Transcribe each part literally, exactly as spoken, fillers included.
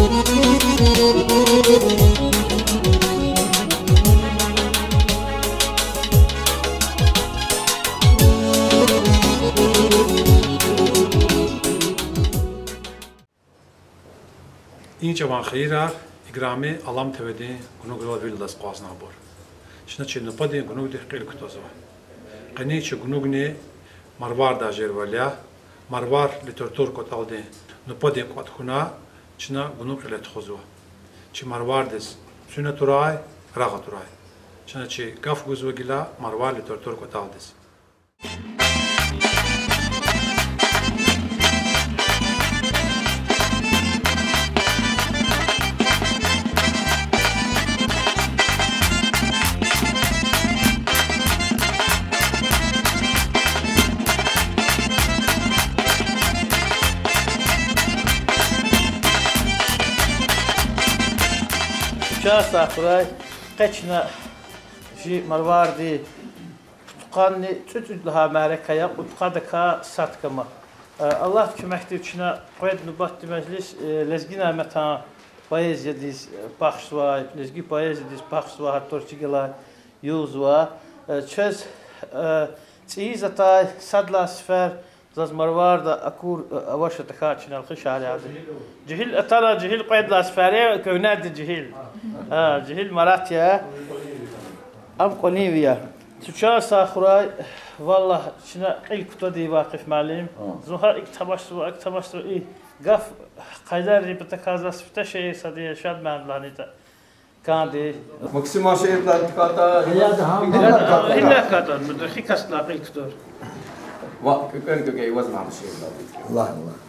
И чӀаван хийирар, играми Алам ТВ-дин гунуграл вил алаз акъвазнавайбур. Чна чи нубатдин гунугдихъ кьил кутазва. Къенин чи гунугни Марварда жервал я, Марвар литература кӀватӀалдин нубатдин кӀватӀ хьуна, чна гунуг кьиле тухузва. Чи Марвардиз цуьн атурай, рагъ атурай. Чна чи гаф гузва гила Марвар литература кӀватӀалдиз. Чан сагъ хьурай, къе чна жи Марварди пудкъанни цӀуд-цӀуд лагьай мярекат я, кьудкъадакай сад кама. Аллагьдин куьмекдив чна къвед нубатдин межлис лезги Няметан поэзиядиз бахшзавай, лезги поэзиядиз бахшзавай, гьа тӀварци галай югъзава. Чаз цӀийиз атай сад лагьай сефер заз Марварда акур аваша тахьай чна алхишарарди. Жегьил атана, жегьил къвед лагьай сефер я, куьгьнеди жегьил. Жегьил Марат я. Ам кӀвалин ви я. Цу чан сагъ хьурай, валлагь, чна кьил кутади Вакъиф муаллим. Зун гьа икӀ тамашзава, икӀ тамашзава, и гаф къайдайрин патахъай заз сифте шиир сад я, Шадмагьаммад лагьанитӀа. КӀанди. Максима шиир лагьайтӀа. Ина катӀа, мудрахи касдилай кьил кутур. Ва кӀвекӀвен кӀвекӀвей ваз ман шиир лагьайтӀа. Лагь, лагь.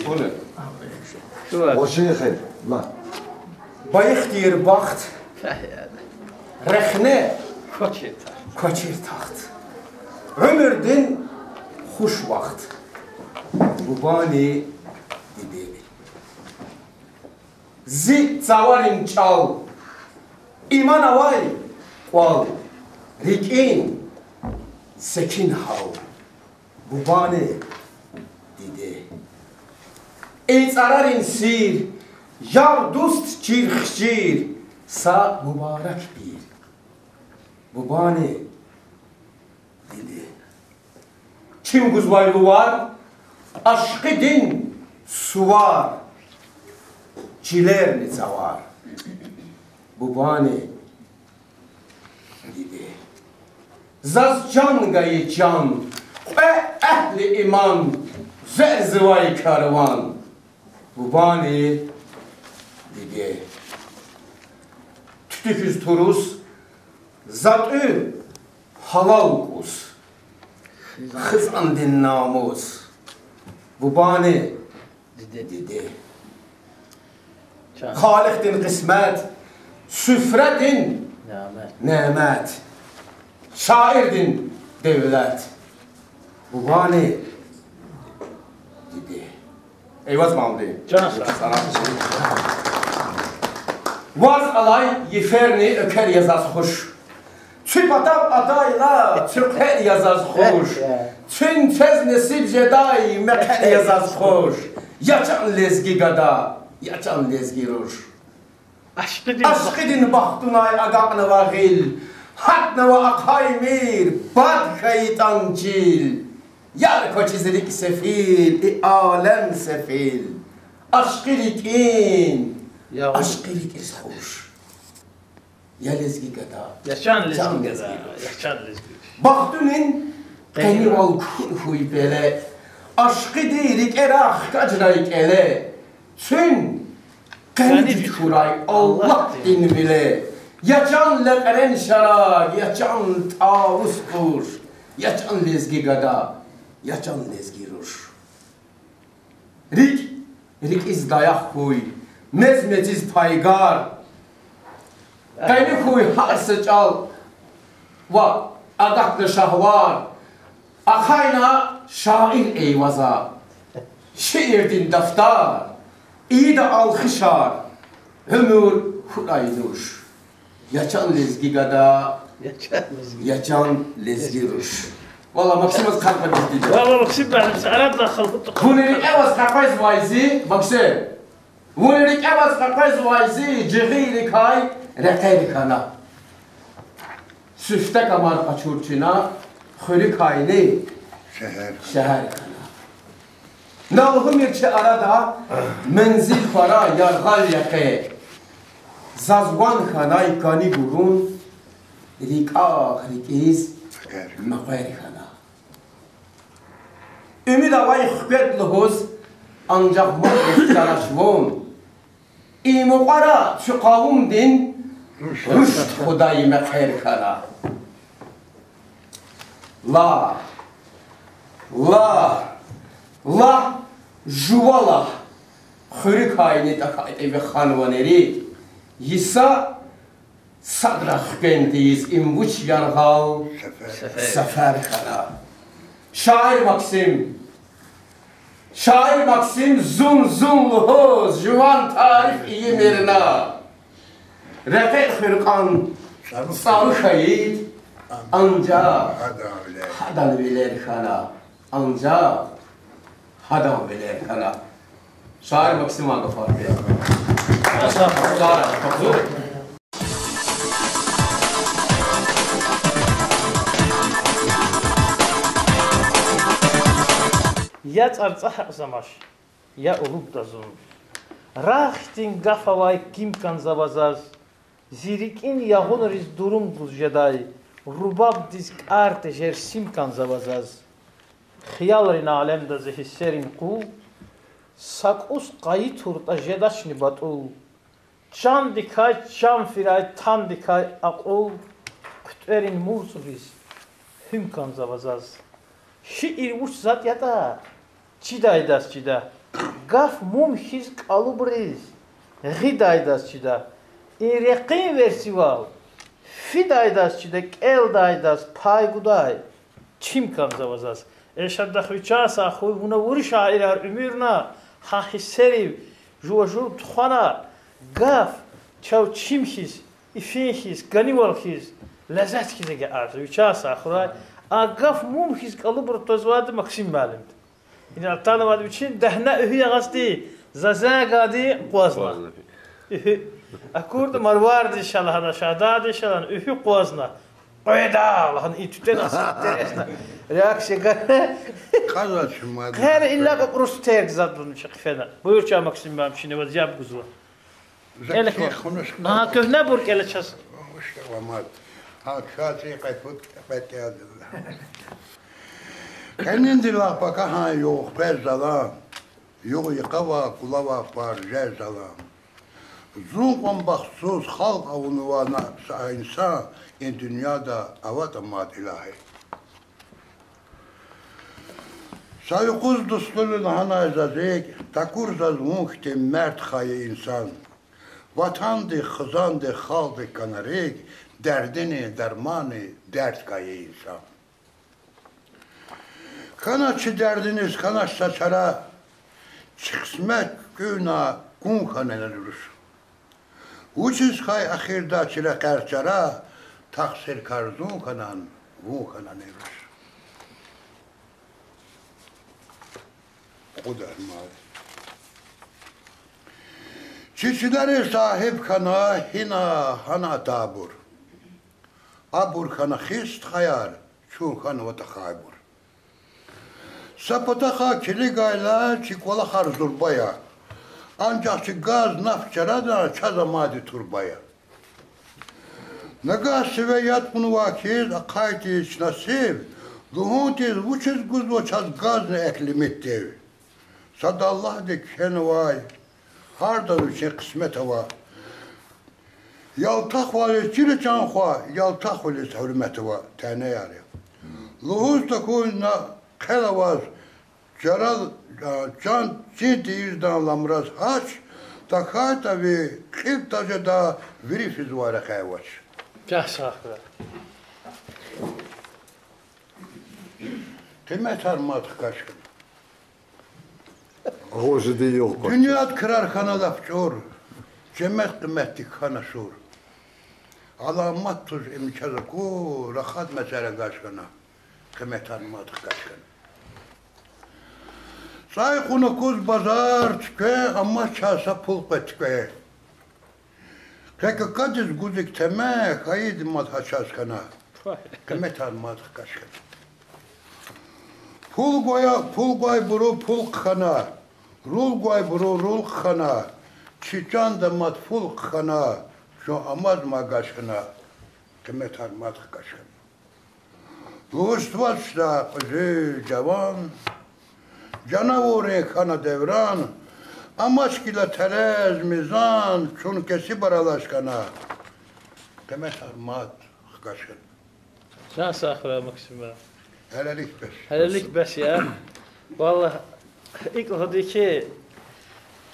Вуна. Ва шиир хьи, лагь. Байих тир бахт, рехне квачир тахт. Уьмуьрдин хуш вахт. Бубани диде. Зи цаварин чӀал, иман авай кӀвал, рикӀин секин гьал, бубани диде. И цӀарарин сир, яр-дуст чир-хчир, са мубарак пир, бубани диде. Чим гузвай лувар, ашкъидин сувар, чилерни цавар, бубани диде. Заз чан гайи чан, кьве эгьли иман, зверзавай карван, бубани диде. Туьтуь хьиз турус, за тӀуьн гьалал кӀус, хизандин намус, бубани диде. Халикьдин къисмет, суфрадин немет, шаирдин девлет, бубани диде. Эйваз, Мамди. Ваз алай йиферни эквер я заз хуш. Цуь патав атайла, цуь хъвер я заз хуш. Цуьн цез несиб жедай мехъер я заз хуш. Я чан лезги гада, я чан лезги руш. Ашкъидин бахтунай агакьнава гъил, гьатнава ахъаймир, бад хьайитӀан чил. Яр квачиз рикӀ сефил, и алем сефил. Ашкъи рикӀин, ашкъи рикӀиз хуш. Я лезги гада, я чан лезги руш. Бахтунин къенивал кхьун хьуй пеле, ашкъиди рикӀера хкажнай кӀеле, цуьн къени чуьткурай Аллагьдин виле. Я чан лекьрен шараг, я чан тӀавус къуш, я чан лезги гада, я чан лезги руш. РикӀ рикӀиз даях хьуй, мез мециз пайгар. Къени хьуй гьар са чӀал ва агатна шагьвар. Ахъайна шаир Эйваза шиирдин дафтар, ийида алхишар, уьмуьр хьурай нуш. Я чан лезги гада, я чан лезги руш. Валлагь, Максимаз къаркъа битида. Валлагь, Максим муаллим, са арадилай халкьутӀа. Вуна рекье ваз къекъвезвай зи, Максим. Вун рикӀе аваз къекъвезвай зи жигъиррикай рекьер хьана. Сифте камар къачур чна хуьруькайни шегьер хьана. На лугьумир чи арада мензил пара яргъал рекье. Заз ван хьанай кӀани гурун рикӀяй рикӀиз мекьвер хьана. Умуд авай хквед лугьуз, анжах мад ихтилач вун. И мукьвара цуькъавумдин рушт худай мехъер хьана. Лагь, лагь, лагь, жува лагь, хуьруькайни тахьайтӀа ви ханванери, йиса садра хквен тийиз им вуч яргъал сефер хьана. Шаир Максим, шаир Максим, зун-зун лугьуз, жуван тариф ийимир на. Рекье хуьркьан цӀару хьайид, анжах гьадан вилер хьана, анжах гьадан вилер хьана. Шаир Максиман гафар. Я цӀарцӀа гьакьзамач, я улубда зун. Рагъ хьтин гаф авай ким кӀанзава заз, зи рикӀин ягъунриз дурум гуз жедай, рубабдиз кӀар тежер сим кӀанзава заз. Хиялрин алемда зи гьиссерин къул са кӀус къайи туртӀа жедачни батӀул. Чандикай чан фирай, тандикай акьул, хъуьтӀверин мурцӀуриз гьуьм кӀанзава заз. Шиир вуч затӀ ятӀа, чидайдаз чида. Гаф мум хьиз кӀалубриз гъидайдаз чида. И рекьин верцивал фидайдаз чида, кӀелдайдаз пай гудай чим кӀанзава заз. Эльшадахъ, ви чан сагъ хьуй, вуна вири шаирар уьмуьрна, гьа гьиссерив жува жув тухвана, гаф чав чим хьиз, ифин хьиз, кӀанивал хьиз, лезет хьиз эгечӀарзава, ви чан сагъ хьурай. А гаф мум хьиз кӀалубур твазвайди Максим муаллимди. Ина атанвайди вичин дегьне уьгьуь ягъазди, зазагади къвазна. Уьгьуь. Акурди Марвардиз ша лагьана, Шагьдагъдиз ша лагьана, уьгьуь къвазна. Къведа лагьана, и туьтуьна интересна реакция гана. Къаза чумад. Къер илла кьурус терг зад лугьун чи хъфена. Буюр, чан Максим муаллим, чина ваз яб гузва. Эле ква. Ага, куьгьнебур кӀела чаз. Къенинди лагь пакагьан югъ къвез залан, югъ йикъава, кӀулава паржез залан. Зун кьван бахтсуз халкь авунва на са инсан, и дуьньяда аватӀа мад илагьи. Са юкъуз дустуни лагьанай заз икӀ, такур заз вун хьтин мерд хайи инсан. Ватандихъ, хизандихъ, халкьдихъ кана рикӀ, дердини дармани дерт кайи инсан. Хьанач чи дердиниз, хьанач са чара, чи кьисмет куьна кун хьанани руш. Вучиз хьайи эхирда чи рекьер чара, тахсиркар зун хьанани, вун хьанани руш. Кьуд агьмал. Чи чилериз сагьиб хьана гьина-гьана атайбур. Абур хьана хист хаяр, чун хьанва тахайбур. Са патахъай килигайла чи кӀвалахар зурба я. Анжах чи газ, нафт чарадан чаз амайди турба я. Нагагь сиве яд кьунвай хьиз ахъай тийиз чна сив, лугьун тийиз, вучиз гузва чаз газни экв лимитдив. Сад Аллагьди кхьенвай, гьардаз вичин кьисмет ава. Ялтахвализ чира, чан хва, ялтахвилиз гьуьрмет ава, тенеяр я. Лугьуз тахьуй на хъел аваз, чарал, а, чан чин тийиждан ламраз гьач, тахьайтӀа ви кьил тажеда вири физвай рекьяй авач. Чан сагъ хьурай. Къиметар мад хкаж хьана. Агъузиди югъ квач. Дуьньяд крар хьана лап чӀур, жемет къиметдик хьана сур. Аламат туш им чаз аку, рахад мецер агаж хьана, къиметар мад хкаж хьана. ЦӀай кьуна куз базар, туьквен, амма чаз са пул кьве туьквен. Къе какадиз гуз икӀ темен, хьайиди мад гьа чаз хьана. Къиметар мад хкаж хьана. Пул гвай, пул гвайбуру пул хъхьана, рул гвайбуру рул хъхьана, чи чанда мад фул хъхьана, чун амаз магаж хьана, къиметар мад хкаж хьана. Лугьуз твач за кьуьзуь жаван, жанавуррин хьана девран, амач гила терез, мизан, чун кесибар алаз хьана, къиметар мад хкаж хьана. Чан сагърай, Максим. Гьелелик бес. Гьелелик бес я. Валлагь, икӀ лугьуди хьи,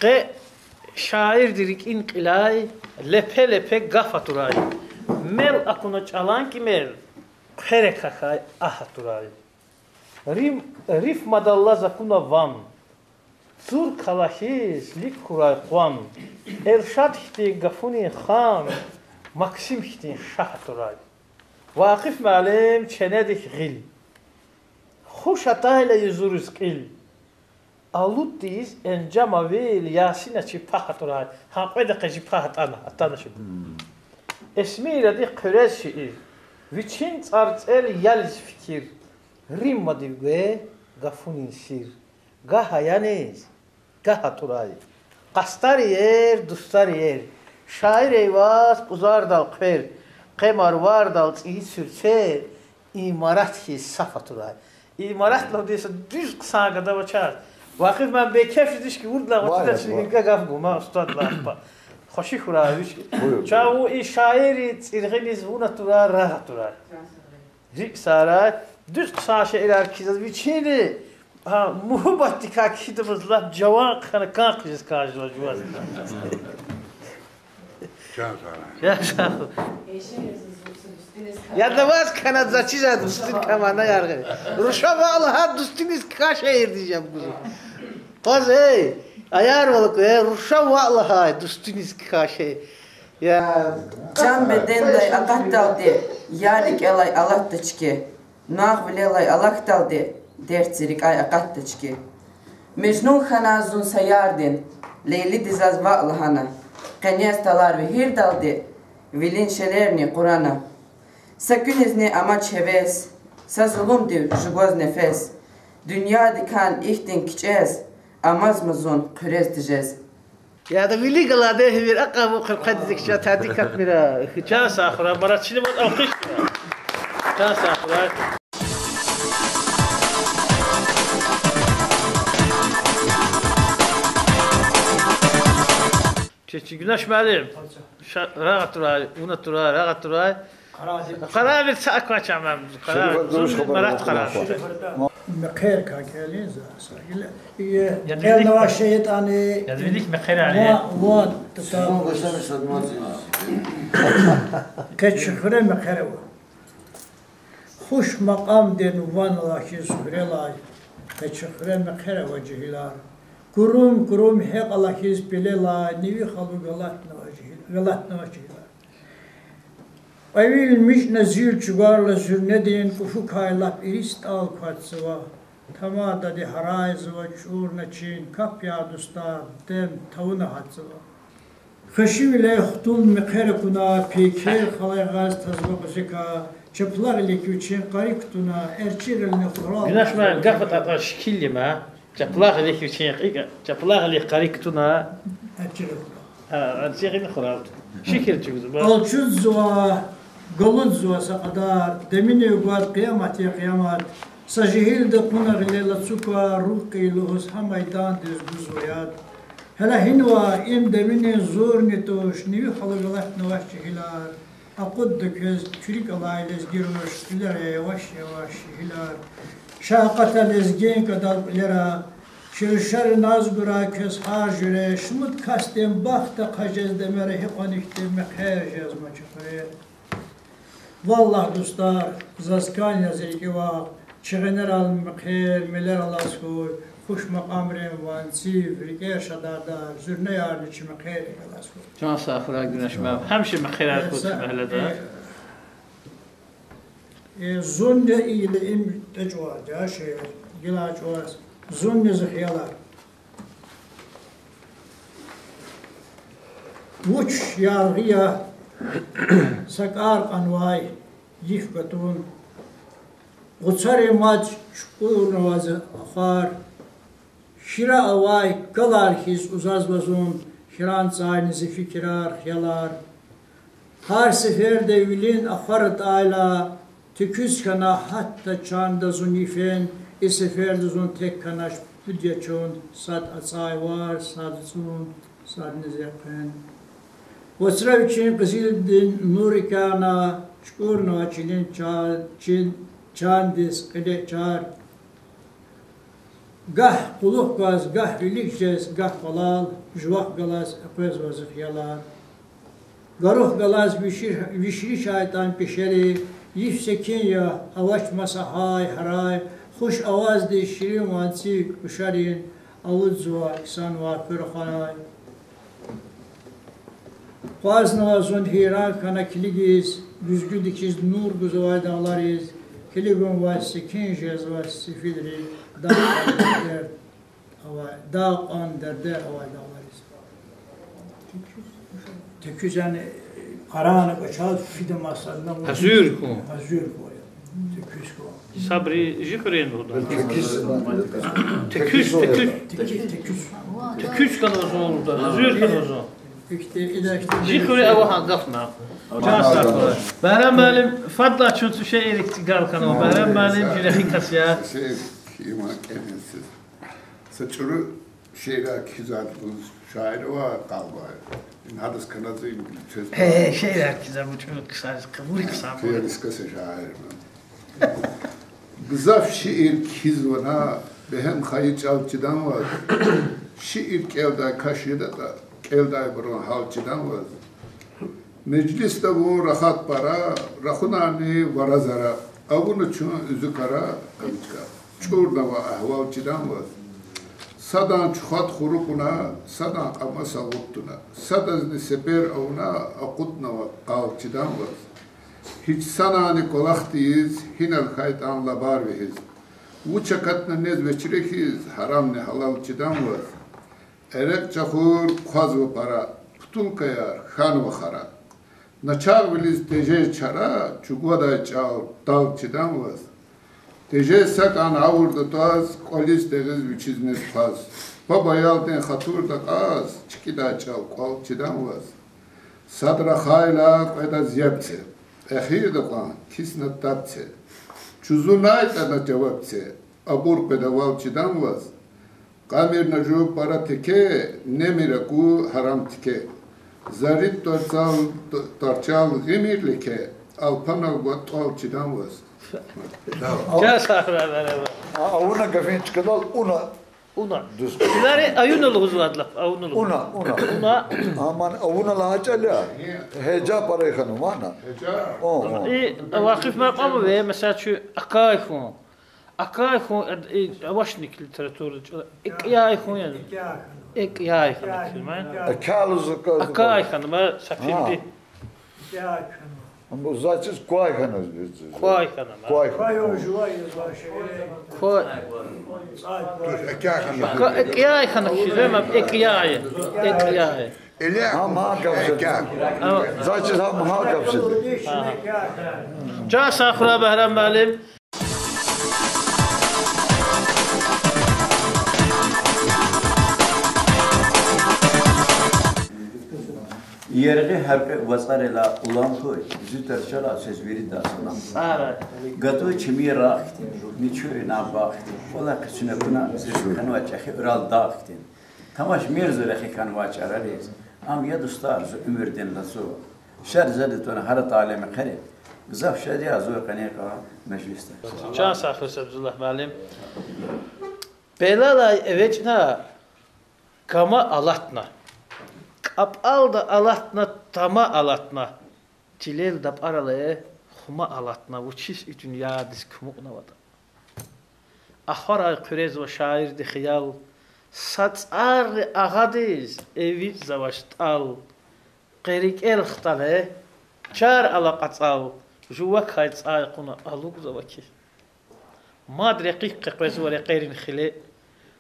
къе шаирди рикӀин кьилай лепе-лепе гаф атурай. Мел акуна чӀалан кимел, хъвере какай агь атурай. Рим-, рифмадал алаз акуна ван, цур кала хьиз ликӀ хьурай къван, Элшад хьтин гафунин хан, Максим хьтин шагь атурай. Вакъиф муаллим, ченедик гъил, хуш атайла юзуриз кьил, алуддиз энжама вил, Ясина чи пагь атурай. Гьа кьведа къе чи пагь атӀана, атана чи. Эсмирдин хъуьрез шиир, вичин цӀарцӀел ялиз фикир, риммадив гве гафунин сир. Гагь аяниз, гагь атӀурай. Къастар иер, дустар иер, шаир Эйваз кьуьзардал хъвер, къе Марвардал цӀийи цуьрцер, имарат хьиз саф атурай. Имарат лугьуди са дуьз хъсан гада авач. Вакъиф муаллим, бейкеф жезвач хьи, вурдалай ватида чи гаф гума, устадла ахпа. Хвеши хьурай вич. Чан вун и шаирри цӀиргъиниз вун атурай, рагъ атурай. РикӀ сарай, дуьз хъсан шиирар кхьиз, вичини, гьа, муьгьуьббатдикай кхьидамаз лап жаван хьана кӀан хъжез кӀанзава жуваз. Чан сагърай. Яда ваз кхьена зачиз а дустуни кӀан мана яргъи. Руша ваъ лагьай дустуниз кхьей шиирдиз яб гузва. Къваз, эй, аярвал акур, э, руша ваъ лагьай дустуниз кхьей шиир. Я. Чан бедендай акъатдалди, яр рикӀелай алатда чки. Нагъв вилелай алахьдалди, дерт зи рикӀяй акъатда чки. Межнун хьана зун са ярдин, Лейлиди заз ваъ лагьана. Къенез талар вегьирдалди, вилин шелерни кьурана. Са куьнизни амач гьевес, са зулумдив жугваз нефес. Дуьньядикай ихьтин кичӀез, амазма зун хъуьрез тежез. Яда, вилик галайди гьивир, акьван вун хъвер-хъведиз экечӀай, тади капмира. Чан сагърай, Марат, чна ваз алкъиш. Чан сагърай. Чи, чи, Гуьнач муаллим. Ша-, рагъ атурай, вун атурай, рагъ атурай. Къаравир са аквач ам, къаравир. Зун Марат къаравир. Мехъер кӀан кӀелин за са. Яд вилик, кӀелнава шейтӀани. Яд вилик мехъер али. Ва, ва, тата. Къе чи хуьре мехъер ава. Хуш макьамдин ван алахьиз хуьрелай, къе чи хуьре мехъер ава жегьилар. Курум-курум гьекь алахьиз пелелай, ни вихъ алуз галатнава жегьил-, галатнава жегьилар. Кьве вил мичӀна зил чӀугварла зуьрнедин кӀуфукай лап ирис тӀал кватзава. Тамадади гьарайзава чӀурна чин, кап я, дустар, дем тавуна гьатзава. Хвешивиле хтул мехъер акуна, пекер халай гъаз тазва къузекай, чапла гъилик вичин къари кутуна, эрчӀи гъилни хурал. Гуьнач муаллим, гаф атӀа шикил я ма. Чапла гъилик вичин, чапла гъилик къари кутуна. ЭрчӀи гъилни хурал. Шикил чӀугвазва. Алчудзава, галудзава са кьадар, деминив гвай къиямат я, къиямат. Са жегьилди кьуна гъиле лацу квай руг кьий лугьуз гьа майдандиз гузва яд. Гьеле гьинва, им деминин зурни туш, ни вихъ алуз галатнавач жегьилар. Акъудда квез куь рикӀ алай лезги руш, кьилера яваш-яваш жегьилар. Ша акъата лезгинкадал кьилера, чи рушари наз гурай квез гьар жуьре, шумуд касдин бахт ахъа жез демера, гьикьван ихьтин мехъер жезмач хуьре. Валлагь, дустар, заз кӀан я зи рикӀивай, чи гъенерал мехъер мелер алаз хьуй, хуш макьамрин ванцив рикӀер шадардай, зуьрнеярни чи мехъерик алаз хьуй. Чан сагърай, Гуьнач муаллим. Гьамиша мехъерар хьуй чи мягьледа. Зун я ила им тӀечӀваз, я шиир, гила чӀваз. Зунни зи хиялар. Вуч яргъи я са кӀар кьанвай йиф гатун, гъуцари мад чукӀурнава зи ахвар, хьира авай калар хьиз узазва зун, хьран цайни зи фикирар, хиялар. Гьар сеферда вилин ахвар атӀайла, туькӀуьз хьана гьатта чанда зун йифен, и сеферда зун тек хьанач, пуд я чун, сад ацӀай вар, сад цӀун, садни зи хъвен. Вацра вичин къизилдин нур икӀяна, чукӀурнава чилин ча-, чин-, чандиз кьиле чар. Гагь кьулухъ гваз, гагь вилик жез, гагь къвалал, жувахъ галаз экъвезва зи хиялар. Гарухъ галаз вишир-, вишри шайтӀан пешери, йиф секин я, авач маса гьай-гьарай, хуш аваздиз ширин ванци кӀушарин, алудзава ксанвай хуьр ахварай. Къвазнава зун гьейран хьана килигиз, гуьзгуьдик хьиз нур гузвай дагълариз, килигун ваз секин жезва сефилри, дагъ кьван дердер авай, дагъ кьван дердер авай дагълариз. Текуьз яни къарагъна кӀвачел фида масадна. Гьазур хьун. Гьазур хьун я. Текуьз хьун. Сабри жи хуьрен лугьуда. Текуьз, текуьз. Текуьз, текуьз. Текуьз хьанва зун лугьуда, гьазур хьанва зун. Ихьтин, ида ихьтин. Жи хуьре ава гьа гаф на. Чан сагъ хьуй. Багьрам муаллим, фадлай чун цӀи шиирик цӀигал хьанва. Багьрам муаллим, жи рехи кас я. Шиир кхьима кӀанзава. Са чӀуру шиирар кхьизвай лугьуз шаир ава къалбай. Ина гьадаз канадза им чвез. Гье, гье, шиирар кхьизвай вуч чӀуру ксариз, къавури кса. Шиирист кас я шаир. Гзаф шиир кхьизвана, бегьем хайи чӀал чиданваз. Шиир кӀелдай каш жедатӀа, кӀелдайбурун гьал чиданваз. Межлисда вун рахат пара, рахунарни вара-зара, авуна чун уьзуькара, кавычка, чӀурнава агьвал чиданваз. Садан чухвад хурук авуна, садан кьамас агъуд туна, садазни сепер авуна, акъуднава къал чиданваз. Гьич санани кӀвалах тийиз, гьинал хьайтӀан лабар вегьиз. Вуч акатна нез вечре хьиз, гьарамни гьалал чиданваз. Эрекь чахур хъвазва пара, путулкаяр хьанва хара. Начагъвилиз тежез чара, чӀугвадай чӀал дал чиданваз. Тежез са кӀан гъавурда тваз, кӀвализ тегъиз вичиз низ хъваз. Паб аялдин хатурда кьаз, чкӀидай чӀал кӀвал чиданваз. Сад рахайла кьведаз яб це, эхирда кьван кисна таб це. ЧузунайтӀа на жаваб це, абур къведа вал чиданваз. Кьамир на жув пара теке, немир аку гьарам тике. Зарид тарцал, тарчал гъимир леке, алпанал гватӀал чиданваз. Чан сагърай, бара. А, авуна гафин чкадал уна. Уна. Дуз. Илари аюна лугьузвайди лап, авуна лугьуз. Уна, уна. Уна. Аман авуна лагьай чӀал я. Гьежа пара хьанва мана. Гьежа. О, о. И Вакъиф макьамви, месела, чун акай хьун. Акай хьун, э, э, авачник литература чӀал. ЭкӀяй хьун яни. ЭкӀяй хьана кхьизма. Акай лугьуз акай. Акай хьана, ма, са финди. Амма заз чиз квай хьана. Квай хьана, ма. Квай хьана. Квай. Ква-, экӀяй хьана кхьизма, экӀяй. ЭкӀяй. Гьам гьа гаф жеди. Ава. Заз чиз гьам гьа гаф жеди. Чан сагърай, Багьрам муаллим. Яргъи гьяркьуь вацӀарилай улам хьуй, зи тарчалай квез вирида салам. ГатӀуй чими рагъ хьтин, мичури на багъ хьтин, кӀвалахъ къецуьн акуна, зи хьанвай чӀехи Урал дагъ хьтин. Тамаш мер зи рехи хьанвай чарариз, ам я, дустар, зи уьмуьрдин лацу. Шад зеди туна гьар атӀа алеми хъери, гзаф шад я зун къенин кьван межлисда. Чан сагърай, Сабзуллагь муаллим. Белалай эвичӀна, кама алатна. КӀапӀалда алатна, тама алатна. Чилел дапӀаралай хума алатна, вучиз и дуьньядиз кумукьнаватӀа. Ахварай хъуьрезва шаирди хиял, са цӀарни агъадиз эвичӀзавач тӀал. Къе рикӀел хтӀана, чар ала кьацӀал, жувакай цӀай кьуна алукӀзава хьи. Мад рекьихъ къекъвезва рекьерин хиле,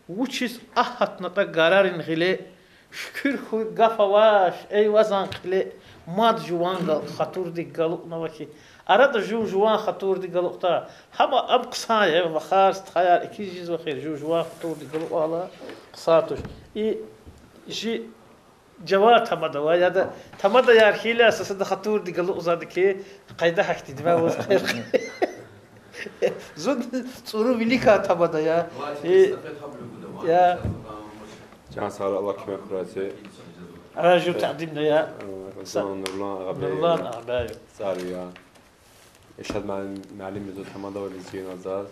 Вучиз агь гьатнатӀа гарарин гъиле, шукур хьуй гаф авач, эй вазан хъиле, мад жуван гал-, хатурдик галукьнава хьи. Арада жув жуван хатурдик галукьда, гьам, ам хъсан я, вахар, стхаяр, экиз жезва хьи, жув жуван хатурдик галукьайла хъсан туш. И жи жаван тамада ава, яда, тамадаяр хьайила са-сада хатурдик галукьзавайди хьи, къайда гьахьтинди ваз хъвер. Зун цӀуру виликан тамада я. Я. Чан сагърай, Аллагь куьмек хьурай це. Ара жув тӀадимда я. Зун Нурлан агъабей. Нурлан агъабей. ЦӀару я. Иршад муаллим, муаллимди зун тамадавай лезгинал заз.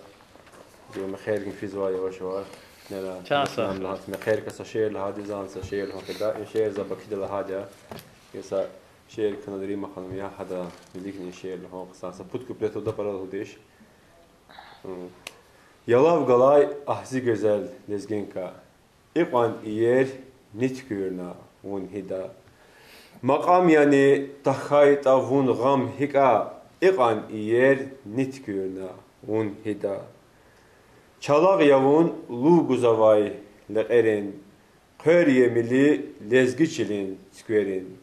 Зун мехъерикай физвай яваш-яваш. Нера, чан сагърай, мехъерикай са шиир лагьайди, зан са шиир лагьун хъийида. И шиир за Бакида лагьайди я. И са шиир кхьенвайди Римма ханум я, гьада виликни шиир лагьун хъсан. Са пуд куплет лугьуда, пара лугьудайди я. Ялав галай агъзи гуьзел лезгинка, икьван иер ни туькӀуьрна вун гьида. Макьам яни тахьайтӀа вун гъам гьикӀа, икьван иер ни туькӀуьрна вун гьида. Чалагъ я вун лув гузвай лекьерин, хъвер я милли лезги чилин цуькверин,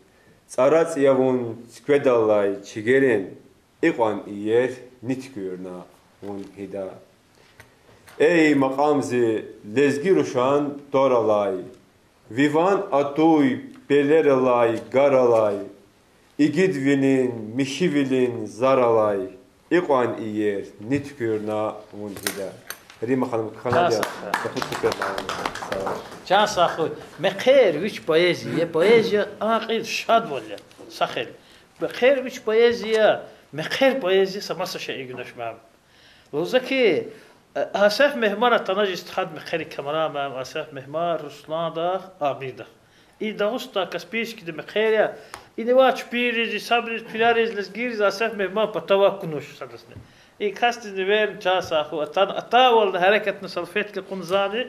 цӀарацӀ я вун цуькведаллай чигерин, икьван иер ни туькӀуьрна вун гьида. Эй, макьам зи лезги рушан тӀвар алай, ви ван атуй пелер алай, гар алай, игидвилин, михьивилин зар алай, икьван иер ни туькӀуьрна вун гьида. Римма ханум, кхьенвайди я. Чан сагърай. Мехъер вич поэзия я, поэзия а кьил шадвал я, са хел. Мехъер вич поэзия, мехъер поэзия са маса шей гуьнач ман. Лугьуза хьи, Асеф Мегьман атана жи стхад мехъерик, Камаранан, Асеф Мегьман, Русландахъ, Амирдахъ. И Дагъустан, Каспийскда мехъер я. Инивай чпириз, исабриз, пиляриз, лезгийриз Асеф Мегьман патав акунвач садазни. И касдизни верна, чан сагърай, атана, атайвални гьерекатна салфетка кьуна зани,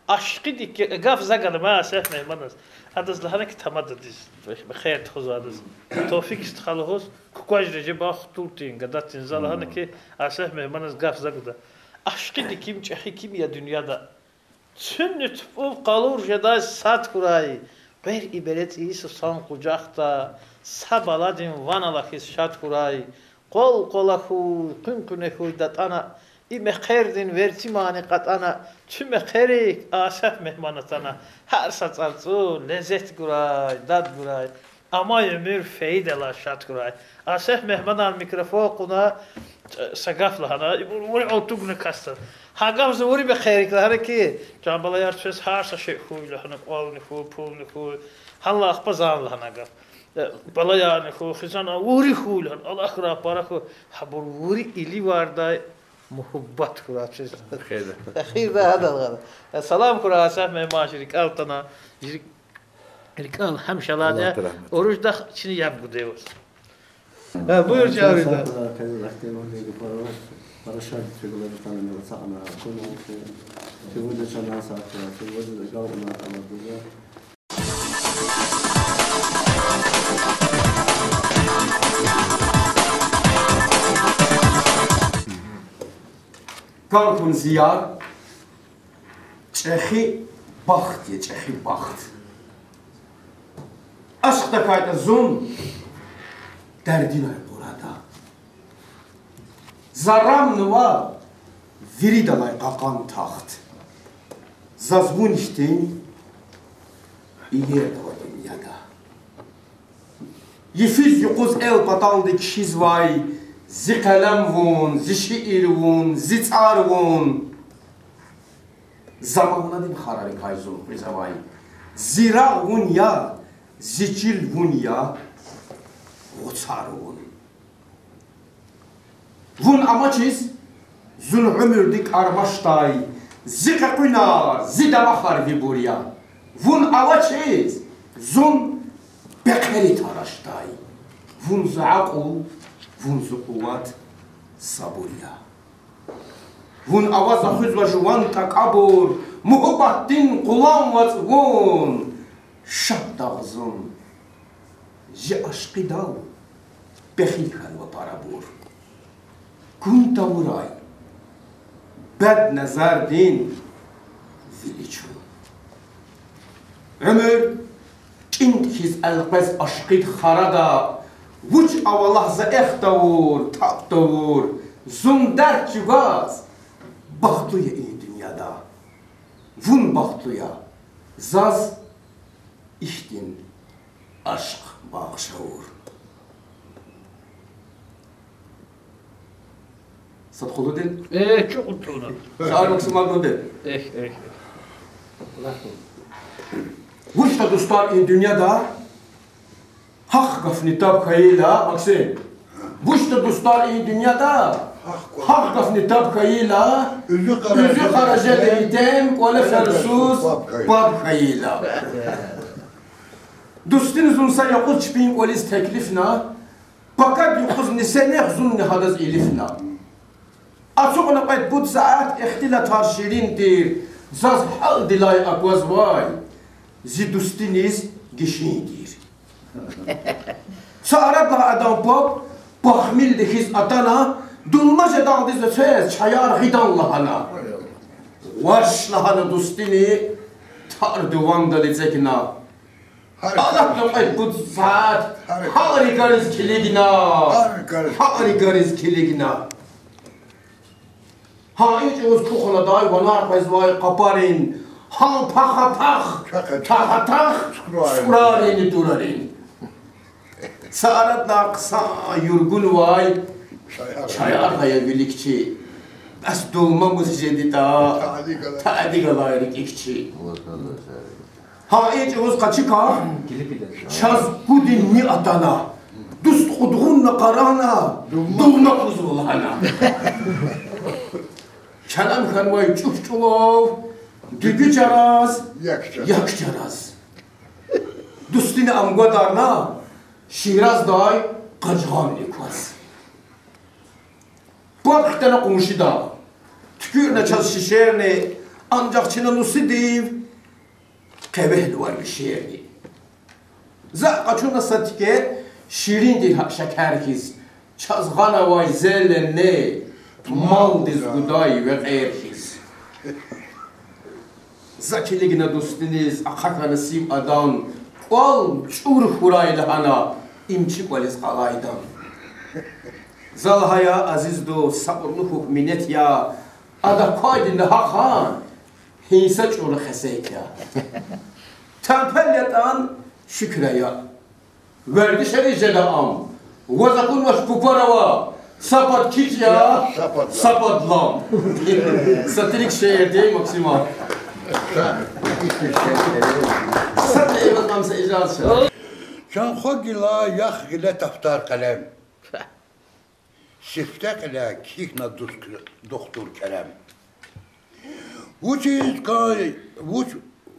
ашкъидик гаф за гана ман Асеф Мегьманаз. Адаз лагьана хьи, тамададиз мехъер тухузвайдаз, Тавфикь стха лугьуз, кукважра жеба хтултин, гадатин, за лагьана хьи, Асеф Мегьманаз гаф за гуда. Ашкъидик им, чӀехи ким я дуьньяда. Цуьнни тупӀун къалур жедай сад хьурай, къвер и бере цӀийи сусан къужахда, са баладин ван ала хьиз шад хьурай, къвал-къвала хьуй, къуьн-къуьне хьуй датӀана, и мехъердин верцӀи мани кьатӀана, цуь мехъерик Асеф Мегьман атана, гьар са цӀарцӀур лезет гурай, дад гурай, амай уьмуьр фейидалай шад хьурай. Асеф Мегьманан микрофон кьуна, са гаф лагьана, ибур вури алтугна касда. Гьа гаф за вури мехъерик лагьана хьи, чан балаяр, квез гьар са шей хьуй лагьана, кӀвални хьуй, пулни хьуй. Гьанлай ахпа зани лагьана гаф. Балаярни хьуй, хизан, вури хьуй лагьана, алахьрай пара хьуй. Гьабур вури иливардай муьгьуьббат хьурай квез. Эхирда гьада лагьана. Салам хьурай Асеф Мегьман, чи рикӀел атана, чи рикӀел гьамиша алай я. Уруждахъ чна яб гуда ваз. Буюр, Жавид. Кар хьун зи яр, чӀехи бахт я, чӀехи бахт. Ашкъ тахьайтӀа зун дердинай къурада. За рамнава виридалай кьакьан тахт. Заз вун хьтин иер ава дуьньяда. Йифиз-юкъуз эл паталди кхьизвай зи къелем вун, зи шиир вун, зи цӀар вун. Заманадин харарикай зун къвезвай. Зи рагъ вун я, зи чил вун я, гъуцар вун. Вун амачиз зун уьмуьрди кӀармашдай, зи къекъуьнар, зи дамахар вибур я. Вун авачиз зун пехъери тарашдай. Вун зи акьул, вун зи къуват, сабур я. Вун ава за хуьзвай жуван такӀабур, муьгьуьббатдин Къулан вацӀ вун, Шагьдагъ зун. Жи ашкъидал пехил хьанва парабур. Кун тавурай, бяд назардин дили чун. Уьмуьр кӀинтӀ хьиз элкъвез ашкъид харада, вуч ава лагь за эхь тавур, тӀапӀ тавур, зун дерт чӀугваз, бахтлу я и дуьньяда. Вун бахтлу я, заз ихьтин ашкъ бахш авур. Сад къулуди? Э, чукьутуна. Шаир Максим Агуди. Эх, эх, эх. Вучда, дустар, и дуьньяда гьахъ гафни таб хьайила, Максим? Вучда, дустар, и дуьньяда гьахъ гафни таб хьайила, уьзуькъара жеда итим, кӀвале ферсуз паб хьайила? Дустуни зун са якъуз чпин кӀвализ теклифна, пакад юкъуз нисенихъ зунни гьадаз илифна. Ацукьна кьвед-пуд сят, ихтилатар ширин тир, заз гьалдилай аквазвай зи дустуниз гишин тир. Са арадлагьай адан паб пахмилди хьиз атана, дулма жедалди зи квез чаяр гъидан лагьана. Вач лагьана дустуни, тар дувандал эцигна. Алатна кьвед-пуд сят, гьар рикӀариз килигна. Гьар рикӀариз килигна. Гьа и чӀавуз куханадай ванар къвезвай къапарин, гьа пахатах, тахатах цукрарин, турарин. Са арадилай хъсан юргунвай чаяр гъая вилик чи. Бес дулмамуз жедатӀа, тади галай рикӀик чи. Гьа и чӀавуз къачу квахь, чаз кудин ни атана, дуст кьудгъунна къарагъна, дулма кузва лагьана. Чалам хьанвай чӀух-чӀулав, дуьгуь чараз, як чараз. Дустуни ам гвадарна, Шираздай къажгъанни кваз. Паб хтана къуншида, туькӀуьрна чаз шишерни, анжах чна нусидив къевегьнавай вишерни. За къачуна са тике ширин тир гьакӀ шекер хьиз, чаз гъанавай зелени малдиз гудай векьер хьиз. За килигна дустуниз, ахъа хьана сив адан, кӀвал чӀур хьурай лагьана, им чи кӀвализ къалайдан. За лагьая, азиз дуст, сабурлу хьухь, минет я, ада квайди нагьахъан гьинса чӀуру хесет я. Тампел ятӀан шукур ая. Вердишариз жеда ам. Ваз акунвач пупар ава, са пад кичӀ я, са пад лам. Сатирик шиир тир, Максим. Сатир Эваз, ам са ижаз ша. Чан хва гила, ях гъиле тафтар, къелем. Сифте кьиле кхьихьна дуст, духтур Керем. Вучиз кӀан, вуч,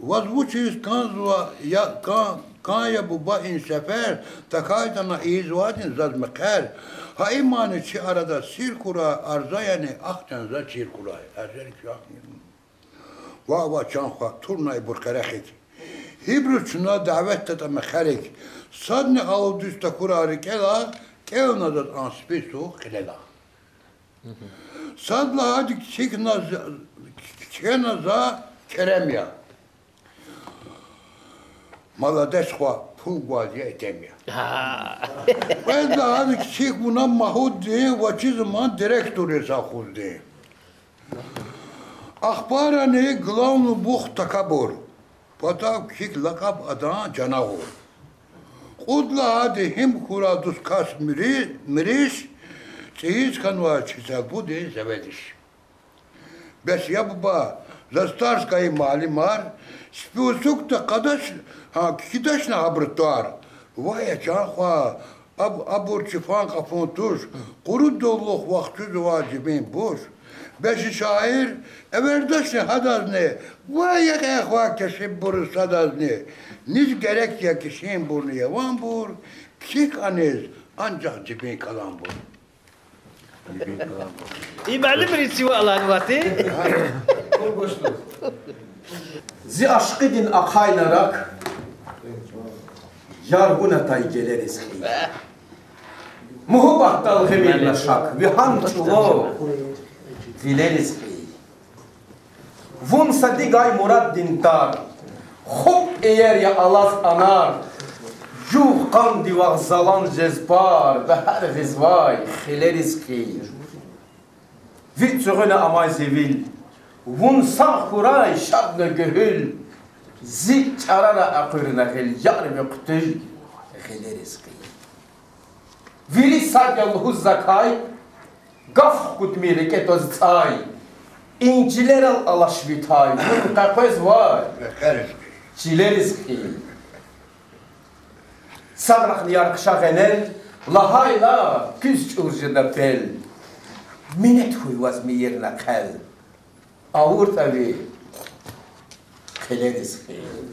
ваз вучиз кӀанзава, я кӀан, кӀан я, буба, и сефер, тахьайтӀани ийизвайди заз мехъер. Гьа имани чи арада сир хьурай, арза яни, ахъ чан, за чир хьурай. Гьа жери квахни. Ваъ, ваъ, чан хва, турнай ибур къерехид. Гьибуруз чна давет датӀа мехъерик. Садни алудиз тахьурай рикӀелай, кӀелна заз ам список кьилелай. Сад лагьайди кхьихьна з-, кхьена за Керем я. Молодец хва, пул гваз я, итим я. Кьвед лагьайди кхьихь вуна Магьуддин, ваз чи заман директор я совхоздин. Ахпарани главный бух такабур, патав кхьихь лакъаб адан Жанагъур. Кьуд лагьайди гьим хьурай дуст кас мири-, мирис, цӀийиз хьанвай чи Салбудин заведующий. Бес я, буба, заз тарс гайи муаллимар, списокда кьадач, гьа, кхьидачни гьабурун тӀвар. Ваъ, я чан хва, аб-, абур чифан къапун туш, къурудаллух вахчузва жибин буш. Бес и шаир эвердачни гьадазни, ваъ, я кьве хва, кесиббуруз садазни, низ герек я кишинбурни яванбур, кхьихь аниз анжах жибин каламбур. И муаллимри циве аланвати? Зи ашкъидин ахъайна рак, яр вун атай гелериз хьи. Муьгьуьббатдал гъимир на шак, ви гьам чӀулав вилериз хьи. Вун са дигай мураддин дар, хупӀ иер я алаз анар, жув къандив агъзалан жез пар, бегьер гъизвай хилериз хъийин. Ви цуьгъуьна амай зи вил, вун сагъ хьурай шадна гуьгьуьл, зи чӀарара экъуьрна гъил, яр ви хъуьтуьл гъилериз хъийин. Вири сад я лугьуз закай, гаф хкудмир рикӀе тваз цӀай, инжилерал алаш ви тай, вун къекъвезвай чилериз хъийин. Садрахъни ярхъ ша гъенел, лагьайла, куьз чӀур жеда пел, минет хьуй ваз мийир на хъел, авуртӀа ви хъилериз хъийин.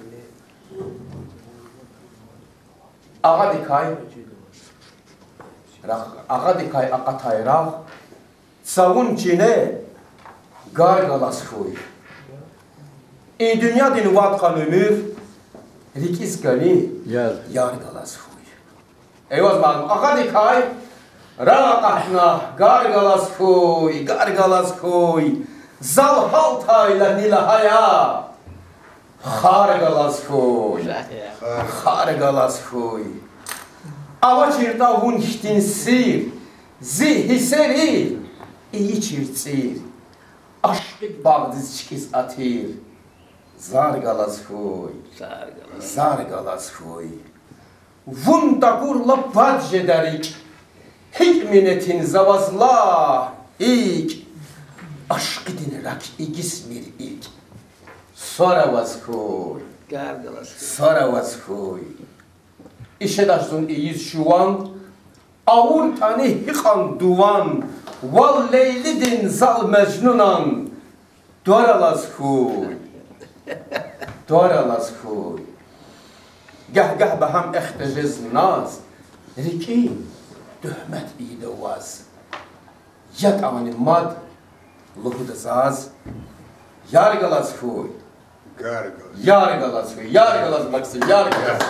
Агъадикай рагъ, агъадикай акъатай рагъ, цавун чине гар галаз хьуй. И дуьньядин вад къан уьмуьр рикӀиз кӀани яр галаз хьуй. Эйваз малум, агъадикай рагъ акъатна, гар галаз хьуй, гар галаз хьуй. Зал гьалтайла ни лагьай я, хар галаз хьуй, хар галаз хьуй. АвачиртӀа вун хьтин сир, зи гьиссери ийичир цӀир. Ашкъид багъдиз чкӀиз атир, зар галаз хьуй, зар галаз хьуй. Вун такурла пад жеда рикӀ, гьикӀ минетин за ваз лагь, гьикӀ? Ашкъидин рак игисмир икӀ, сара ваз хьуй, сара ваз хьуй. Ишедач зун ийиз шуван, авуртӀани гьикьван дуван, вал Лейлидин, зал Межнунан, тӀвар алаз хьуй, тӀвар алаз хьуй. Гагь-гагь багьам эхда жез наз, рикӀин туьгьмет ийида ваз. ЯтӀани мад лугьуда заз, яр галаз хьуй, яр галаз хьуй, яр галаз, Максим, яр галаз.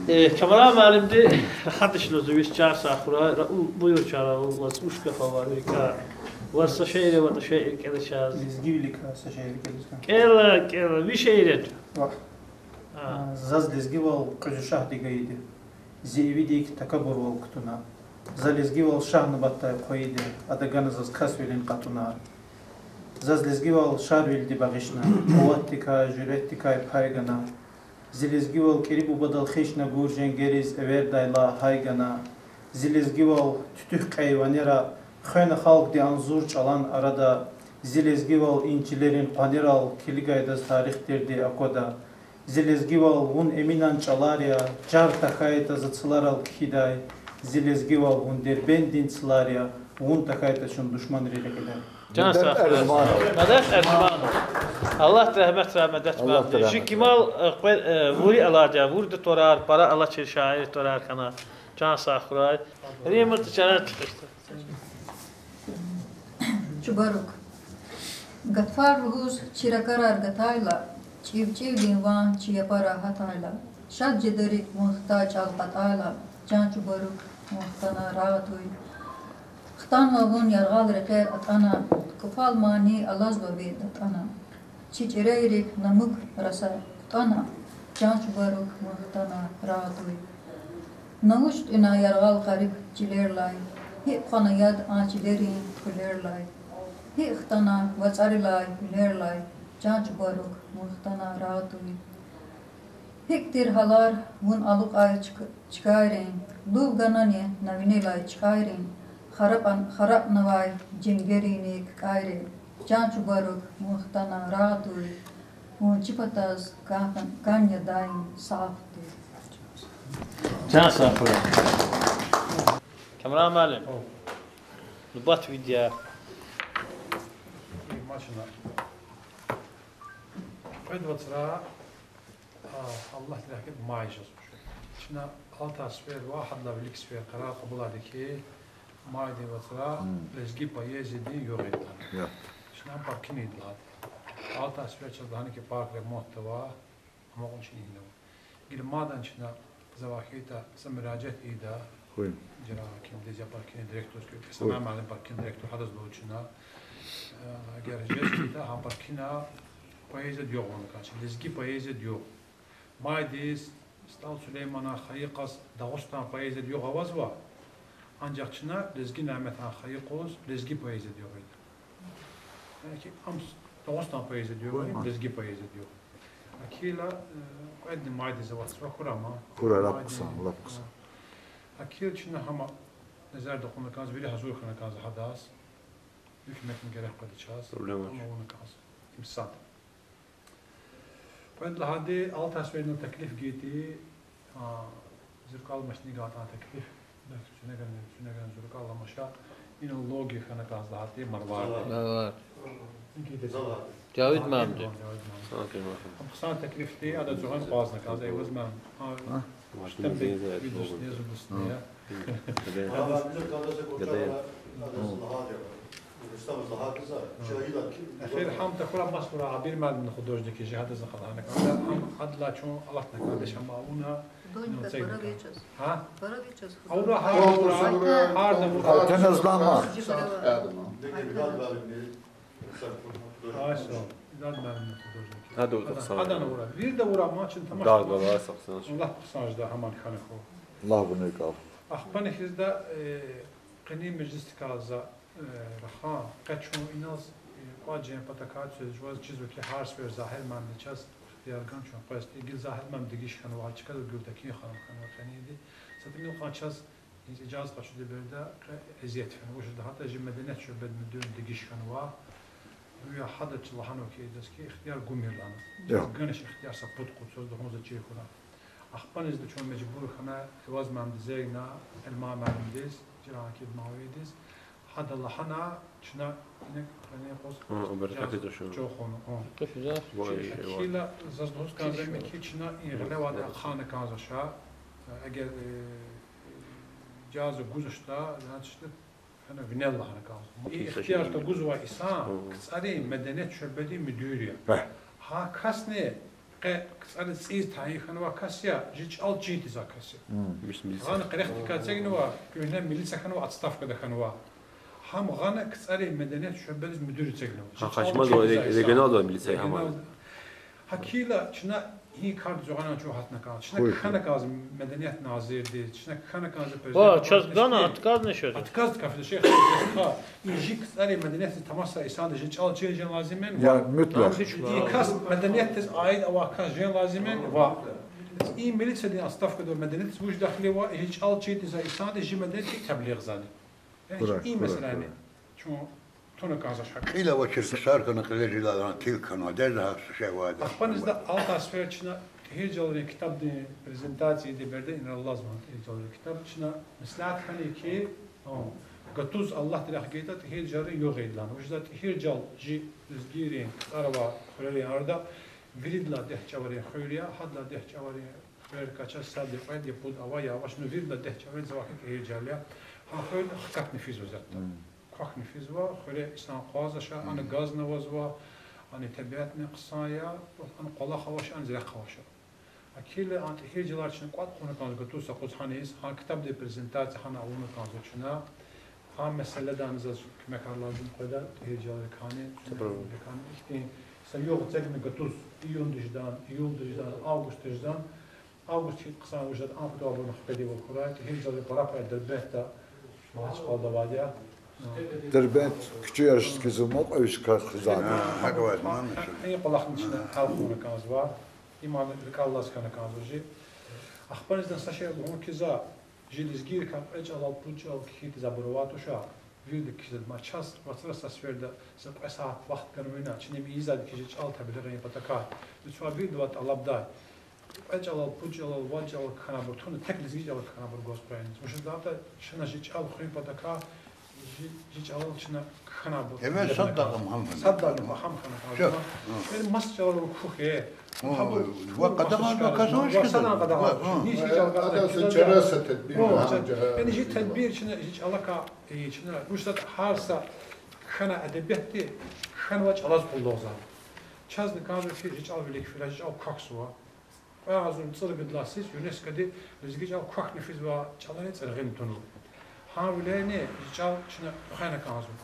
Э, Камран муаллимди рахадиз лугьузва вич, чан сагъ хьурай, ра-, у, буюр, чан, ваз вуч гаф ава, вирикӀа. Ваз са шиир аватӀа, шиир кӀела чаз. Лезгивиликай са шиир кӀела чаз. КӀела, кӀела, ви шиир я. Ваъ. А. А, заз лезгивал къуьзуь шагьди гайиди. Зи ивидик такабурвал кутуна. За лезгивал шагь нубатдай хъвайиди, ада гана заз касвилин кьатӀунар. Заз лезгивал Шарвилиди багъишна, къуватдикай, жуьретдикай пай гана. Зи лезгивал КӀири бубадал хищна гур женгериз эвердайла гьай гана. Зи лезгивал туьтуьхкьей ванера хвена халкьди агъзур чӀалан арада. Зи лезгивал инжилерин къванерал килигайдаз тарих тирди аквада. Зи лезгивал вун Эминан чӀалар я, чар тахьайтӀа за цларал кхьидай. Зи лезгивал вун Дербентдин цлар я, вун тахьайтӀа чун душманри рекьидай. Чан сагъ хьурай. Медет Эрзманов. Аллагьди рагьметрай Медет муаллимди. Чи кимел, э, къве-, э, вури алайди я, вурида тӀварар, пара алачир шаиррин тӀварар хьана. Чан сагъ хьурай. Римма, чара чуьхуьшда. Чубарук. Гафар лугьуз чи ракӀарар гатайла, чӀивчӀивдин ван чи япара гьатайла, шад жеда рикӀ вун хтай чӀал кьатӀайла, чан чубарук, вун хтана рагъ атуй. Хтанва вун яргъал рекьер атӀана, кӀуфал мани алазва ви датӀана. Чи чӀерейрик намук раса кутӀана, чан чубарук, вун хтана рагъ атуй. На вуч тӀуьна яргъал къариб чилерлай, гьикӀ хъвана яд а чилерин куьлерлай, гьикӀ хтана вацӀарилай, гьуьлерлай, чан чубарук, вун хтана рагъ атуй. ГьикӀ тир гьалар вун алукьай чк-, чкайрин, лув ганани на винелай чкайрин, харапӀан-, харапӀнавай женгерини ккӀайри, чан чубарук, вун хтана рагъ атуй, вун чи патаз кан-, кӀан я даим, сагъ хьуй. Чан сагъ хьурай. Камран муаллим. Нубат вид я. Кьвед вацра, а, Аллагьди регьмет май жезва. Чна алатай сефер ва гьадалай вилик сефер къарар кьабулайди хьи, майдин вацра лезги поэзиядин югъ ийида. Чна паркин ийидалди. Алатай сефер чаз лагьана хьи, парк ремонтда ава, амукьун чна ийидайвал. Гила мадни чна, завай хьайитӀа, са муьражиат ийида. Хуй. Жира кимдиз, я паркин директордиз, куь са муаллим, паркин директор, гьадаз лугьуда чна. Э, эгер жеч хьайитӀа, гьа паркина поэзиядин югъ авуна кӀанзава, лезги поэзиядин югъ. Майдиз, СтӀал Сулейманан хайи къаз Дагъустан поэзиядин югъ авазва, анжах чна Лезги Няметан хайи къуз лезги поэзиядин югъ ийида. Яни ки ам с-, Дагъустан поэзиядин югъ, лезги поэзиядин югъ. Акила, э, кьведни майдиз аватзава, хьурай ман. Хьурай, лап хъсан, лап хъсан. Акила чна гьам назарда кьуна кӀанзава, вири гьазур хьана кӀанзава гьадаз. Гьукуматдин герек къведа чаз. Проблема гьам авуна кӀанзава. Им сад. Кьвед лагьайди, Алтай Сефердиз теклиф гайитӀа, а, зи рикӀел амачни гайитӀа теклиф, белки цуьнегани, цуьнегани зи рикӀел амач, инал лого хьана кӀанзава лагьайтӀа, Марвар. Марвар. Жавид муаллимди. Жавид муаллимди. Ам хъсан теклиф тир, ада зугъун акъвазна кӀанзава, Эваз муаллим. А, Ва Штембек видеосни, звукосни я. Гьа. Эхир гьам тахьурай, маса хьурай, Абир муаллимни художник я, жи гьадаз акъатна кӀанда. Гьам адалай чун алатна кӀанда, гьам авуна. Художник пара вичӀез. Гьа? Пара вичӀез художник. Авура гьар, гьарда авура. Артемаз лама. Жи пара ва. Ай, со. Илан муаллимни художник я. Гьада авура. Гьадан авура. Вирида авура, ма чун тамаш. Да, глава сакъсан. Аллагь хъсан жеда гьаман хьана хьуй. Аллагь вуна кӀан. Ахпани хьизда, э, къенин межлисдикай за, э, рахан, къе чун инал, э, кӀватӀ жен патакай чаз жуваз чизва ки, гьар сефер Загьир муаллимди чаз ихтияр гана чун къвез. Гила Загьир муаллим дегиш хьанва, чкадал Гуьлтекин ханум хьанва къенин. Са тӀимил кьван чаз иниз ижаза къачуди береда, къе эзият фена. Вучиз лагьайтӀа жи меденият шуьбедин муьдуьрни дегиш хьанва. Гуя гьада чи лагьанва ки, идаз ки ихтияр гумир лагьана. Чаз ганач ихтияр са пуд-къуд йисуз, духун за чир хьурай. Ахпанизда чун мажбур хьана, Эваз муаллимдиз зегна, Элман муаллимдиз, Жиран Акид Мавидиз. Гьада лагьана, чна иник къенин къуз чӀехи хьана. Ахпа заз лугьуз кӀанзава ки, чна и гъилевайди ахъайна кӀанзавач, эгер, э, ижаза гузвачтӀа, значит, фена винел лагьана кӀанзава. И ихтияр тагузвай инсан КцӀарин меденият шуьбедин муьдуьр я. Гьа касни къе КцӀариз цӀийиз тайин хьанвай кас я, жи чӀал чин тийизвай кас я. Гъана къерехдикай эцигнава, куьгьне милиция хьанва, отставкада хьанва. Гьам гъана КцӀарин меденият шуьбедиз муьдуьр эцигнава. Жи чӀал чин тийизвай инсан. Регионалдин милиция гьам. Гьакила чна и кардиз гъана чун гьатна кӀанзава. Чна кхьена кӀанзава меденият назирдиз, чна кхьена кӀанзава президент. Ва, чаз гана отказ нешед. Отказ кафида, шейх, и жи КцӀарин медениятдиз тамашзавай инсандиз жи чӀал чин жен лазим я. Я, мутлакъ. И кас медениятдиз аид авай кас жен лазим я, ва и милициядин отставкада медениятдиз вуж дахли ава, жи чӀал чин тийизвай инсандиз жи меденият гьикӀ таблигъзани. Яни и месэлани чун туна кӀанзавач гьакӀ. Кьил авачир ксар хьана, кьилел жилалан тил хьана, дерда гьа шей авайди. Ахпанизда Алтай Сефер чна ТӀигьиржалрин ктабдин презентацияди береда, инал алазва ТӀигьиржалрин ктаб, чна меслят хьана ки, гатуз Аллагьди рехъ гайитӀа, ТӀигьиржалрин югъ ийида лагьана. Вучиз лагьайтӀа ТӀигьиржал жи лезгийрин, кӀарава хуьрерин арада виридалай дегь чӀаварин хуьр я, гьадалай дегь чӀаварин хуьрерикай чаз сад я, кьвед я, пуд ава, я авач, ну виридалай дегь чӀавариз завай хьи ТӀигьиржал я. Гьа хуьр хкатна физва исятда. Квахьна физва, хуьре инсан акъвазнавач, ана газни авазва, ана тебиатни хъсан я, ана кӀвалах авач, ана рехъ авач. Акила а ТӀигьиржалар чна кӀватӀ кьуна кӀанзава гатуз са юкъуз гьаниз, гьа ктабдин презентация гьана авуна кӀанзава чна. Гьа месэладани заз куьмекар лазим къведа, ТӀигьиржалрикайни, ихьтин са югъ эцигна гатуз, июндиз жедан, июлдиз жедан, августдиз жедан, август хьиз хъсан вуж жеда, а патавайбурни хкведайвал хьурай, ТӀигьиржалрин пара пай Дербентда, Магьачкъалада авайди я. Дербент куьчеяр хкизва, кьве виш кас хкизва. И кӀвалахни чна гьялкьуна кӀанзава, им рикӀел алаз хьана кӀанзава жи. Ахпанизда са шей лугьун кӀанзава, жи лезгийрикай кьве чӀалал, пуд чӀалал кхьиз абур авай туш, вирида кхьизва, ма чаз вацра са сеферда са кьве сят вахт ганвайна, чна им ийизвайди хьи жи чӀал таблигъ ийин патакай. Вич ва виридавай тӀалабдай. Кьве чӀалал, пуд чӀалал, вад чӀалал кхьенвайбур туна, тек лезги чӀалал кхьенвайбур гваз къвен. Вучиз лагьайтӀа чна жи чӀал хуьн патакай, жи, жи чӀалал чна кхьенвайбур. Эвел садлагъам гьам хьана. Садлагъам гьам хьана кӀанзава. Эвел маса чӀалал кхьухь. Ва къадагъан касун ва шкиз садан къадагъан. Низ жи чӀал гьа. Яни жи тедбир чна жи чӀалакай, э, чна, вучиз лагьайтӀа гьар са кхьенвай эдебиятди кхьенвай чӀалаз къуллугъзава. Чазни кӀанзава хьи жи чӀал вилик фирай, жи чӀал квахьзава. Кьве агъзурни цӀуругуд лагьай йисуз ЮНЕСКО-ди лезги чӀал квахьна физвай чӀаларин цӀиргъин тунва. Гьавиляй жи чӀал чна хвена кӀанзава.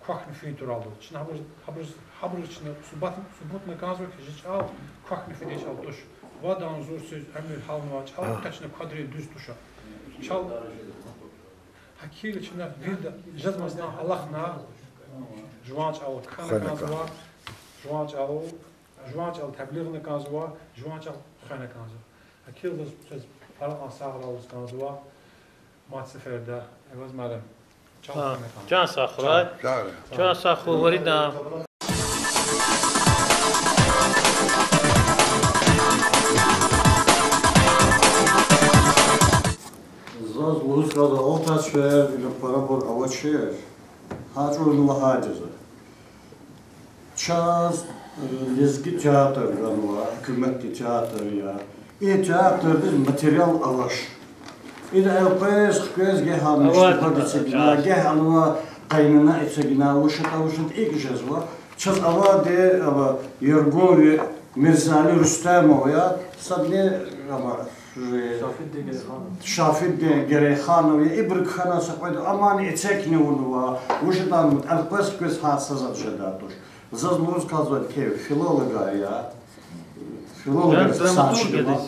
Квахьна фин туралди. Чна гьабуруз, гьабуруз, гьабуруз чна субут, субутна кӀанзава хьи, жи чӀал квахьна фидай чӀал туш. Вад агъзур йисуз уьмуьр гьалнавай чӀал къе чна квадрин дуьз туш. Чал гьакӀ хьайила чна вирида жезмаздан алахъна, жуван чӀал кхьена кӀанзава, жуван чӀал, жуван чӀал теблигъна кӀанзава, жуван чӀал хвена кӀанзава. ГьакӀ хьайила заз, заз пара кьван сагърай лугьуз кӀанзава. Мад сеферда, Эваз муаллим, чал хвена кӀанзава. Чан сагъ хьурай. Чан сагъ хьуй, виридан. Заз лугьуз кӀанзава, Алтасфер, ина парабур авачир, гьа чӀурни лагьайди я за. Чаз, э, лезги театр ганва, гьукуматдин театр я. И театрдиз материал авач. Ида элкъвез-хквез гагь ана иштиракчи эцигна, гагь ана къайнана эцигна, вуч ятӀа, вуч ятӀа, икӀ жезва. Чаз авайди, ава, Яргуви Мирзали Рустемов я, садни, ава, Шафиддин Герейханов я, ибур кхьенвай са кьвед, амани эцигни авунва, вуч ятӀани, элкъвез-хквез гьа са затӀ жедай туш. Заз лугьуз кӀанзавайди, филолог я, филолог, драматург я.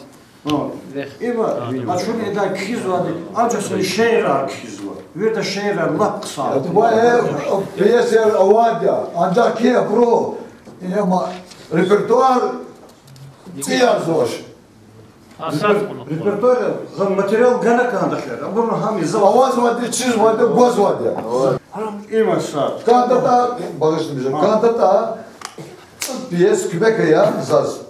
Ва ачун ида кхьизвайди, анжах са шиирар кхьизва. Вирида шиирар лап хъсан. Ва, э, пьесаяр авайди я, анжах абуру, э, ма, репертуар цӀийиз авач. Репер-, репертуар, гьа материал гана кӀанда хьи, абуру гьам ийизва. Авазвайди, чизвайди, гвазвайди я. Има са. КӀандатӀа, багъишламиша, кӀандатӀа цӀуд пьеса куьмек ая заз.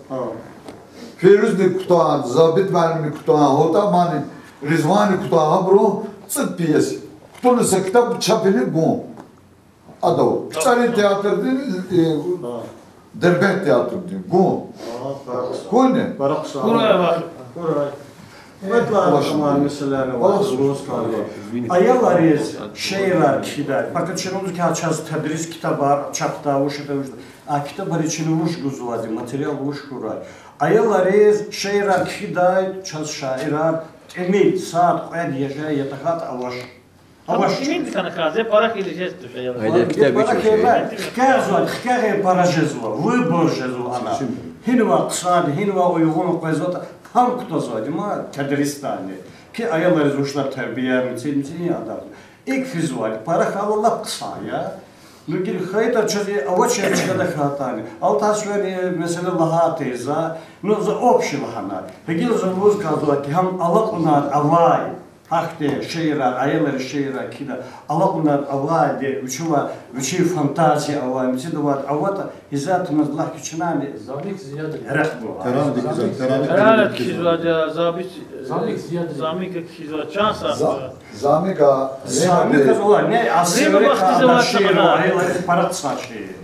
Фирузни кутан, Забит муаллимни кутан, гьатта мани, Ризванни кутан, гьабурун цӀуд пьеса. Кутуна са ктаб чапни гун. Адав КцӀарин театрдин, э, Дербент театрдин гун. Гунни? Аялриз шиирар кхьидай. Пака чна лугьуз кӀанзава чаз тедрис ктабар чапдай, вуч ятӀа, вуч ятӀа. А ктабри чна вуч гузвайди, материал вуч хьурай. Аялриз шиирар кхьидай чаз шаирар тӀимил сад-кьвед яшай ятӀа-хьайитӀа авач. Авач. ТӀимил хьана кӀанзава, пара хьайила жез туш аялриз. Гьа ктаб вич авач. Хкягъзавайди, хкягъун пара жезва, выбор жезва ана. Гьинивай хъсан, гьинивай уйгъун къвезватӀа, гьам кутазвайди ма тедристани. Куь аялриз вуч лагьай тербия мицин, мицин я адан. ИкӀ физвайди, пара хьайила лап хъсан я. Ну, гила хьайитӀа чаз авачир чкада хьайитӀани. Алтасферни месэла лагьай тир за, ну, за общий лагьана. Гила за лугьуз кӀанзавайди, гьам алакьунар авай, гьахьтин шиирар, аялриз шиирар кхьидай, алакьунар авайди, вичивай, вичин фантазия авай, мицидавайди аватӀа, гьизатмаз лагь кичинани. Замик Зияд. Эрекь гугъ. Таран дикиза, таран дикиза. Кхьизвайди я, Замик, Замик кхьизвай, чан сагъ. Замика, Замика зула, не, а Севре вахтиз кана шиир, аялриз пара хъсан шиир.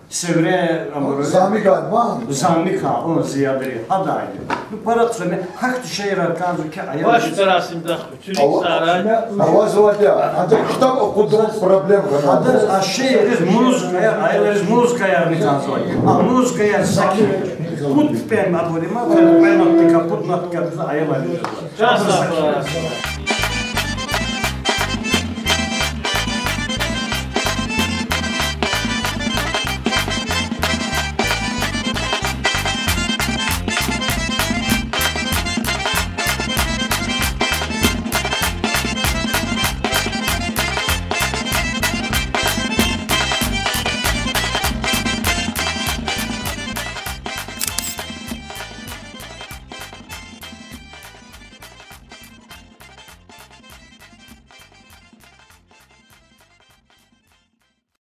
Севре, амур. Замика, ма? Замика, о, Зиядри, гьадайди. Ну, пара хъсан, гьахьтин шиирар кӀанзава куь аялриз. Вач, Расим, даху, чуьлик сарай. Авазвайди я, анжах ктаб акъудун проблема хьана. Гьадаз а шиирриз музыкаяр, аялриз музыкаярни кӀанзава. А музыкаяр саки, пуд пен абур има, пуд нотка, пуд нотка, аялриз. Чан сагъ.